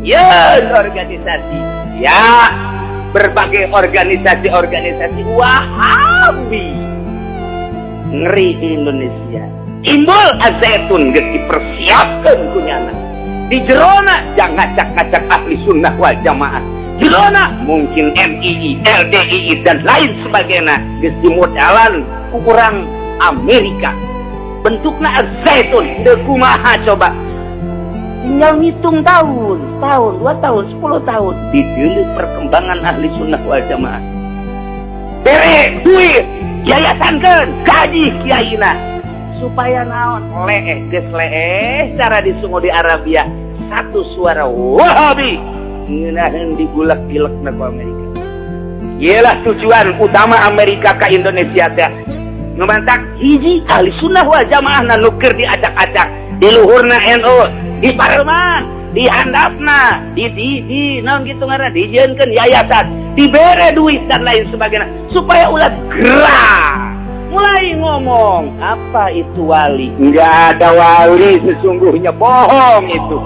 Ya, organisasi. Ya, berbagai organisasi-organisasi Wahabi. Ngeri di Indonesia. Timbul Al-Zaytun geus dipersiapkeun ku nyana. Di jerona jangan ngacak-ngacak ahli sunnah wal jamaah. Jerona mungkin MII, LDII dan lain sebagainya geus dimodalan ku urang Amerika. Bentukna Al-Zaytun deuk kumaha coba. Tinggal ngitung tahun, tahun, 2 tahun, 10 tahun ditilik perkembangan ahli sunnah wal jamaah. Bere duit, yayasankeun, gaji kiaina supaya naon leeh geus leeh cara di Saudi Arabia satu suara Wahabi ngeunaheun digulak-gilekna ku Amerika. Iyalah tujuan utama Amerika ke Indonesia teh. Nu mantak hiji ahli sunnah wal jamaah na nu keur diacak-acak di luhurna NU, di parlemen, di handapna, di naon gitu ngaranna, dijieunkeun yayasan, dibere duit dan lain sebagainya supaya ulah gerak. Mulai ngomong, apa itu wali? Nggak ada wali sesungguhnya, bohong itu.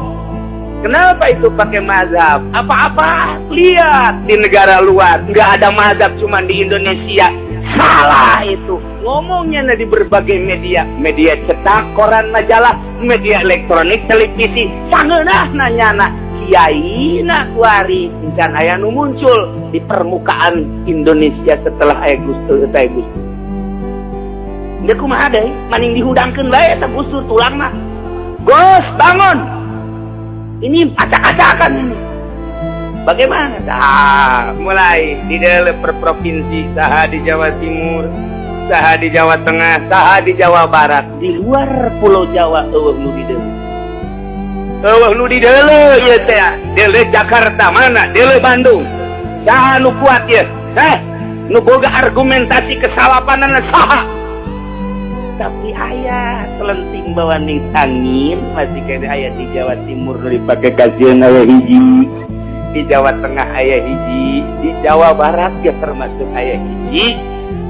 Kenapa itu pakai mazhab? Apa-apa lihat di negara luar, nggak ada mazhab cuma di Indonesia. Salah itu. Ngomongnya di berbagai media, media cetak, koran, majalah, media elektronik, televisi. Sangeunah nanyana kiai na kuari encan aya nu muncul di permukaan Indonesia setelah aya Gus Dur eta Gus Dur. Dia kumaha deui, maning dihudangkeun bae eta Gus Dur tulangna. Gus, bangun. Ini acak-acakan ini. Bagaimana? Nah, mulai di dalam per provinsi, saha di Jawa Timur, saha di Jawa Tengah, saha di Jawa Barat, di luar Pulau Jawa eueuh nu di deui. Eueuh nu di deuleu ieu teh, deuleu Jakarta mana, deuleu Bandung. Saha nu kuat ieu? Heh, nu boga argumentasi kesalapanana saha? Tapi aya selenting bawaning angin masih kene aya di Jawa Timur nu dipake kasieun aya hiji, di Jawa Tengah aya hiji, di Jawa Barat ge termasuk aya hiji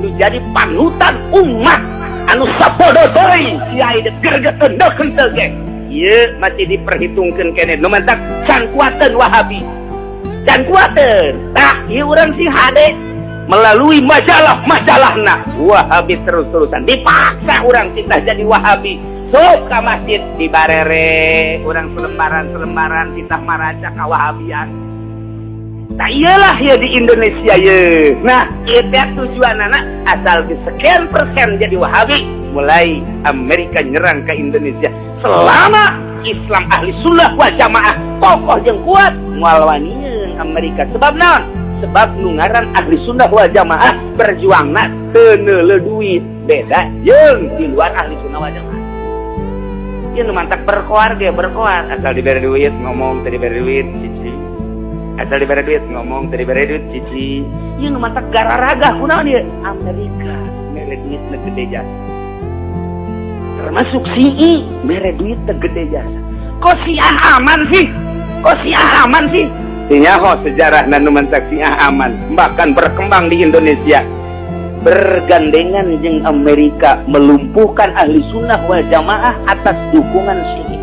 nu jadi panutan umat anu sapodo teuing kiai deuk gergeteun deuk henteu ge ieu masih diperhitungkeun kene nu mantak can kuateun Wahabi, can kuateun. Tah ieu urang sing hade melalui majalah-majalahna Wahabi terus-terusan dipaksa urang titah jadi Wahabi. Sok ka masjid dibarere urang selembaran-selembaran titah maraca ka Wahabian. Tah iyalah ya di Indonesia ye. Nah ieu teh tujuanana asal di sekian persen jadi Wahabi, mulai Amerika nyerang ke Indonesia. Selama Islam ahli sunnah wal jamaah kokoh jeung kuat moal wanieun Amerika. Sebab naon? Sebab nu ngaran ahli sunnah wal jamaah berjuangna teu neuleuh duit, beda jeung di luar ahli sunnah wal jamaah. Ieu nu mantak berkoar ge berkoar asal dibere duit ngomong, teu dibere duit cici. Asal dibere duit ngomong, teu dibere duit cici. Ieu nu mantak gararagah kunaon ieu? Amerika mere duit nu gede jasa. Termasuk Syi'i mere duit teu gede jasa. Kok Syiah aman sih? Kok Syiah aman sih? Nyaho sejarah nu mantak Syiah aman, bahkan berkembang di Indonesia. Bergandengan jeung Amerika melumpuhkan ahli sunnah wal jamaah atas dukungan Syiah.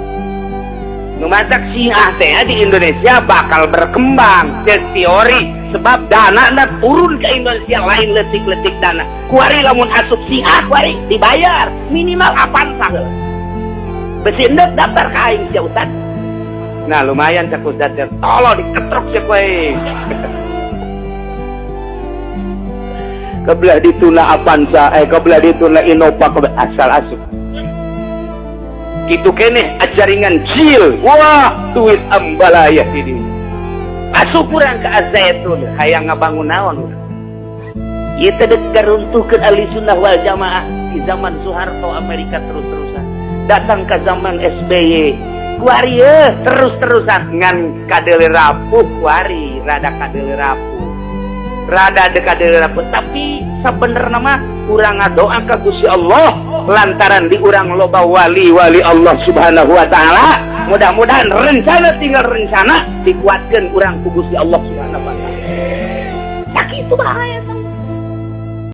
Nu mantak Syiah teh di Indonesia bakal berkembang teori sebab dana na turun ke Indonesia lain letik-letik dana. Kuari lamun asup Syiah kuari dibayar minimal Avanza heula. Besi endek daftar ka aing sia Ustad. Nah lumayan cak Ustad teh tolong diketrok sia kowe. Kebelah dituna Avanza, kebelah dituna Innova, kebelah asal asup. Gitu keneh ajaringan jil, wah duit ambalaya ini. Asup urang ke Al-Zaytun, hayang ngabangun naon urang. Ieu teh deuk garuntuhkeun ahli sunnah wal jamaah di zaman Soeharto Amerika terus-terusan. Datang ke zaman SBY, kuari terus-terusan ngan kadeule rapuh kuari, rada kadeule rapuh. Rada kadeule rapuh, tapi sabenerna mah urang ngadoa ka Gusti Allah lantaran di urang loba wali-wali Allah Subhanahu wa taala. Mudah-mudahan rencana tinggal rencana dikuatkeun urang ku Gusti Allah Subhanahu wa taala. Sakitu bahaya sama.